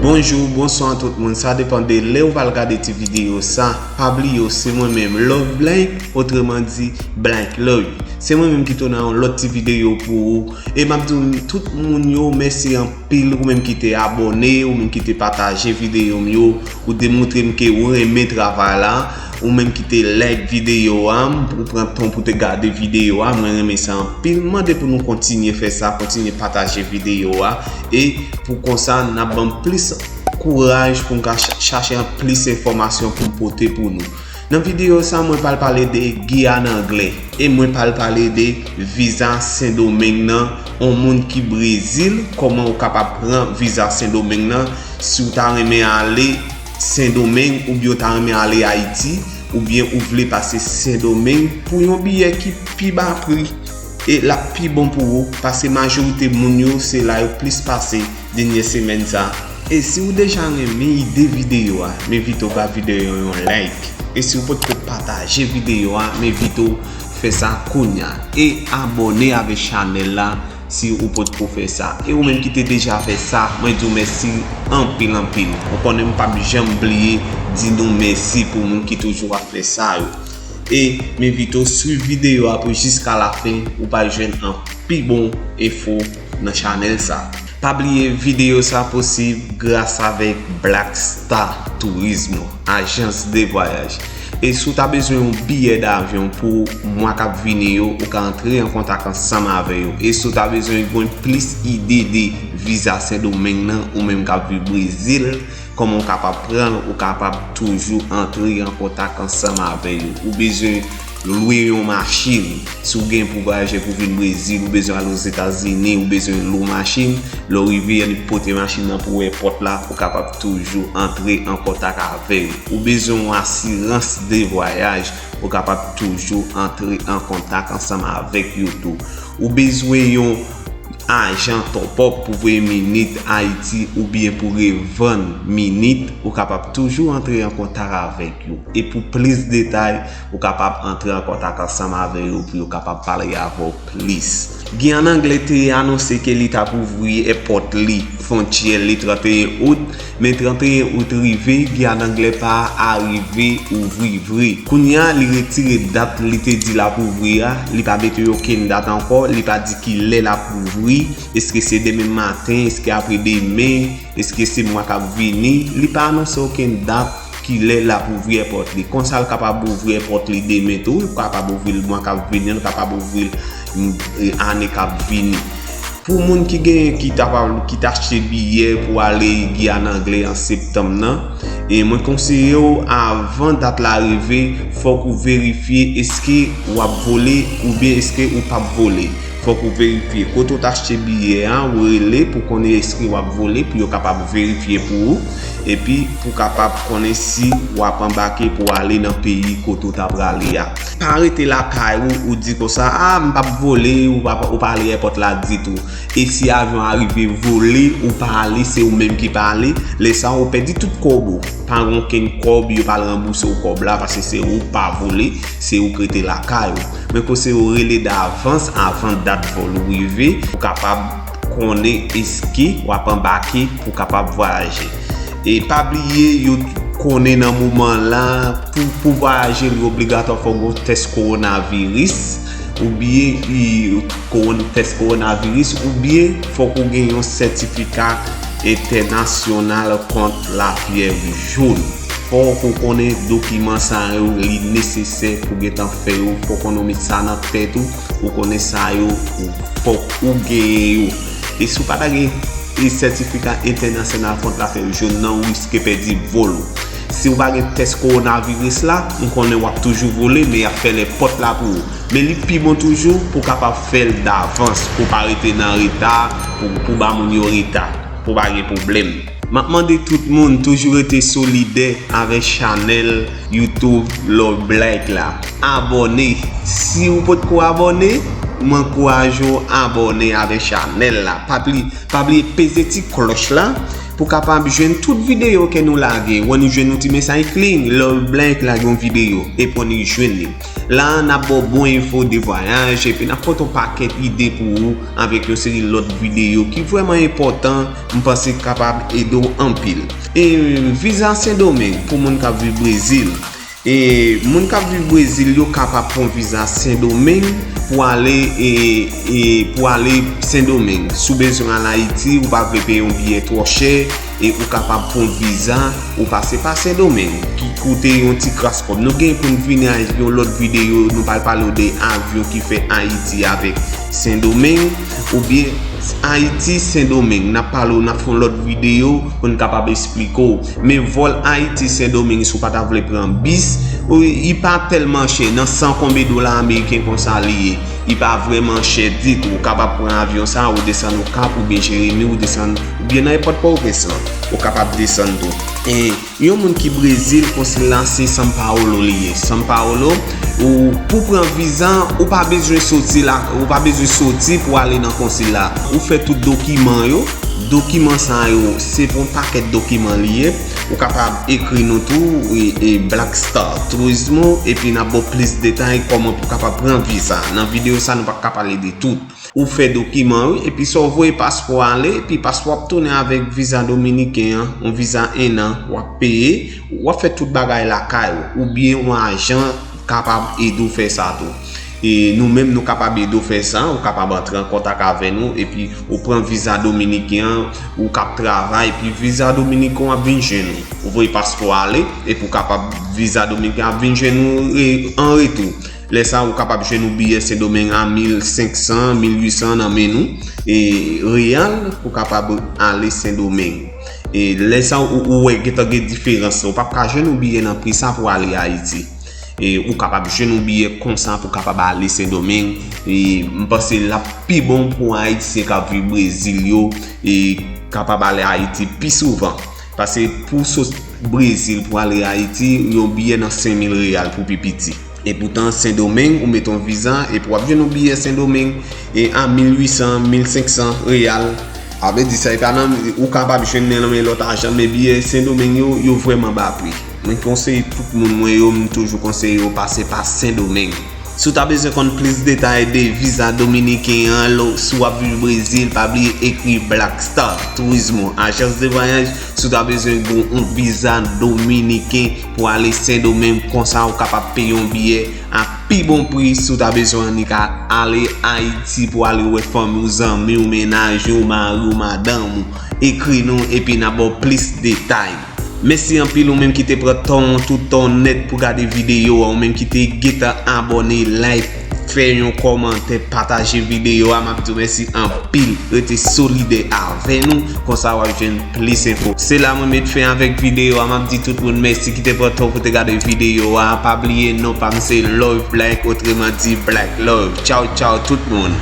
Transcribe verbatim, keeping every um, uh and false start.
Bonjou, bonswa tout moun, sa depann de lè ou pral gade ti videyo sa. Pa bliye w se mwen menm Love Blank, otreman di Blank Love. Se mwen menm ki tounen yon lòt ti videyo pou ou. E m ap di w tout moun yo mèsi anpil, ou menm ki te abòne, ou menm ki te pataje videyo m yo, ou te montre m ke ou renmen travay la, ou menm ki te like videyo a, ou pran tan pou te gade videyo a, mwen renmen sa anpil. Mande pou nou kontinye fè sa, kontinye pataje videyo a, e pou konsa n ap ban m plis kouraj pou m ka ch- chache plis enfòmasyon pou m pote pou nou. Nan videyo sa, mwen pral pale de Giyàn Anglè e mwen pral pale de viza Sendomeng nan. On moun ki Brezil, kòman ou kapab pran viza Sendomeng nan? Si w ta renmen ale Sendomeng oubyen w ta renmen ale Ayiti, oubyen ou vle pase Sendomeng pou yon biyè ki pi ba pri e l ap pi bon pou ou, paske majorite moun yo se la yo plis pase dènye semèn sa. E si w deja renmen ide videyo a, m envite w ba videyo yon like. E si w potko pataje videyo a, m envite w fè sa kounya. E abòne avèk chanèl la si ou potko fè sa. E ou menm ki te deja fè sa, mwen di w mèsi anpil anpil. Ou konnen m p ap janm bliye di nou mèsi pou moun ki toujou ap fè sa yo. E m envite w swiv videyo a pou jiska lafen, ou pral jwenn an pi bon enfo nan chanèl sa. Pa bliye videyo sa posib gras avèk Black Star Turismo, ajans de vwayaj. E si w ta bezwen yon biyè davyon pou mwa k ap vini yo, ou ka antre an kontak ansanm avè yo. E si w ta bezwen jwenn plis ide de viza Sendomeng nan, ou menm k ap viv Brezil, kòman w kapab pran l, ou kapab toujou antre an kontak ansanm avè yo. Ou bezwen lwe yon machin, si w gen pou vwayaje pou vin Brezil, ou bezwen al Ozetazini, ou bezwen lwe machin, lè w rive, li pote machin nan pou w èpòt la, ou kapab toujou antre an kontak avè yo. Ou bezwen yon asirans de vwayaj, ou kapab toujou antre an kontak ansanm avèk yo tou. Ou bezwen yon ajan top up pou voye minit Ayiti oubyen pou revann minit, ou kapab toujou antre an kontak avèk yo. E pou plis detay, ou kapab antre an kontak ansanm avè yo pou yo kapab pale avè w plis. Giyàn Anglè te anonse ke li t ap ouvri èpòt li, fwontyè li trannteyen out, men trannteyen out rive, Giyàn Anglè pa arive ouvri vre. Kounya, li retire dat li te di l ap ouvri a, li pa mete okenn dat ankò, li pa di kilè l ap ouvri, èske se demen maten, èske apre demen, èske se mwa k ap vini, li pa anonse okenn dat kilè l ap ouvri èpòt li. Konsa l kapab ouvri èpòt li demen tou, li kapab ouvri l mwa k ap vini an, li kapab ouvri l, mm, ane k ap vini. Pou moun ki genyen, ki ta, ki ta achte biyè pou ale Giyàn Anglè an septanm nan, e mwen konseye w, avan dat la rive, fòk ou verifye èske w ap vole oubyen èske ou p ap vole. Fòk ou verifye. Kote w t achte biyè a, ou rele pou konnen èske w ap vole, pou yo kapab verifye pou ou, epi pou kapab konnen si w ap anbake pou ale nan peyi kote w ta prale a. Pa rete lakay ou, ou di konsa, "A, m p ap vole," ou pa, ou pa ale èpòt la ditou. E si avyon an rive vole, ou pa ale, se ou menm ki pa ale, lè sa a ou pèdi tout kòb ou. Pa gen okenn kòb, yo pral ranbouse w kòb la, paske se ou k pa vole, se ou k rete lakay ou. Mwen konseye w rele davans avan dat vòl ou rive, pou kapab konnen èske w ap anbake pou kapab vwayaje. E pa bliye, yo konnen nan moman la, pou, pou vwayaje, li obligatwa fòk gen yon tès kowonaviris, oubyen, i, kowon-, tès kowonaviris, oubyen fòk ou gen yon sètifika entènasyonal kont lafyèv jòn. Fòk ou konnen dokiman sa yo, li nesesè pou gentan fè yo. Fòk ou konnen ou met sa nan tèt ou, ou konnen sa yo, ou, fòk ou genyen yo. E si w pa ta gen e sètifika entènasyonal kont lafyèv jòn nan, ou riske pèdi vòl ou. Si w pa gen tès kowonaviris la, m konnen w ap toujou vole, men y ap fè lèpòt la pou ou. Men li pi bon toujou pou w kapab fè l davans, pou w pa rete nan reta, pou, pou ba moun yo reta, pou w pa gen pwoblèm. M ap mande tout moun toujou rete solidè avèk chanèl YouTube Love Black la. Abòne. Si w potko abòne, m ankouraje w abòne avèk chanèl la. Pa pli, pa bliye peze ti klòch la Pou kapab jwenn tout videyo ke nou lage, w annik jwenn yon ti mesaj kling, Love Black lage yon videyo, epi w annik jwenn li. La a, n ap ba w bon enfo de vwayaj, epi n ap pote yon pakèt ide pou ou avèk yon seri lòt videyo ki vrèman enpòtan, m panse k kapab ede w anpil. E viza Sendomeng pou moun k ap viv Brezil. E moun k ap viv Brezil yo kapab pran viza Sendomeng pou ale e, e pou ale Sendomeng. Si w bezwen al Ayiti, ou pa vle peye yon biyè twò chè, e ou kapab pran viza, ou pase pa Sendomeng, ki koute yon ti kras kòb. Nou gen pou n vini ak yon lòt videyo, nou pral pale w de avyon ki fè Ayiti avèk Sendomeng, oubyen Ayiti Sendomeng. N ap pale w, n ap fè yon lòt videyo pou n kapab eksplike w. Men vòl Ayiti Sendomeng, si w pa ta vle pran bis, ou, li pa tèlman chè, nan san konbyen dola ameriken konsa li ye. Li pa vrèman chè ditou. Ou kapab pran avyon sa, ou desann Okap, oubyen Jeremi, ou desann, oubyen nan èpòt Pòtoprens lan. Ou kapab desann tou. E yon moun ki Brezil, konsil la se São Paulo li ye. São Paulo, ou pou pran viza, ou pa bezwen soti la, ou pa bezwen soti pou ale nan konsil la. Ou fè tout dokiman yo. Dokiman sa yo, se pou yon pakèt dokiman li ye. Ou kapab ekri nou tou, e, e Black Star Turismo, epi n ap ba w plis detay kòman pou kapab pran viza. Nan videyo sa, nou pa ka pale de tout. Ou fè dokiman yo, epi sa w voye paspò ale, epi paspò ap tounen avèk viza dominiken an, yon viza en an, w ap peye, w ap fè tout bagay lakay ou, oubyen yon ajan kapab ede w fè sa tou. E nou menm, nou kapab ede w fè sa, ou kapab antre an kontak avè nou, epi ou pran viza dominiken an, ou k ap travay, epi viza dominiken an ap vin jwenn ou. Ou voye paspò ale, epi ou kapab, viza dominiken an ap vin jwenn ou, e, an retou. Lè sa a, ou kapab jwenn yon biyè Sendomeng a mil senk san, mil uit san nan men nou, e, reyal, pou kapab ale Sendomeng. E lè sa a, ou, ou wè gentan gen diferans la. Ou p ap ka jwenn yon biyè nan pri sa pou ale Ayiti. E ou kapab jwenn yon biyè konsa pou kapab ale Sendomeng. E m panse l ap pi bon pou Ayisyen k ap viv Brezil yo, e kapab ale Ayiti pi souvan. Paske pou sot Brezil pou ale Ayiti, yon biyè nan senk mil reyal pou pi piti. Epoutan, Sendomeng, ou mete yon viza, epi w ap jwenn yon biyè Sendomeng, e a mil uit san, mil senk san reyal. A vle di sa, e pa nan, ou kapab jwenn nan men lòt ajan, men biyè Sendomeng yo, yo vrèman ba pri. Mwen konseye tout moun mwen yo, m toujou konseye yo pase pa Sendomeng. Si w ta bezwen konn plis detay de viza dominiken an, lo-, si w ap viv Brezil, pa bliye ekri Black Star Turismo, ajans de vwayaj. Si w ta bezwen gon yon viza dominiken pou ale Sendomeng, konsa ou kapab peye yon biyè a pi bon pri. Si w ta bezwen annik ale Ayiti pou ale wè fanmi w, zanmi w, mennaj ou, mari w, madanm ou, ekri nou epi n a ba w plis detay. Mèsi anpil ou menm ki te pran tan w, tout tan w nèt pou gade videyo a, ou menm ki te gentan abòne, like, fè yon kòmantè, pataje videyo a, m ap di w mèsi anpil. Rete solidè avè nou, konsa w ap jwenn plis enfo. Se la mwen met fen avèk videyo a, m ap di tout moun mèsi ki te pran tan w pou te gade videyo a. Pa bliye non pa m se Love Black, otreman di Black Love. Tchaw, tchaw tout moun.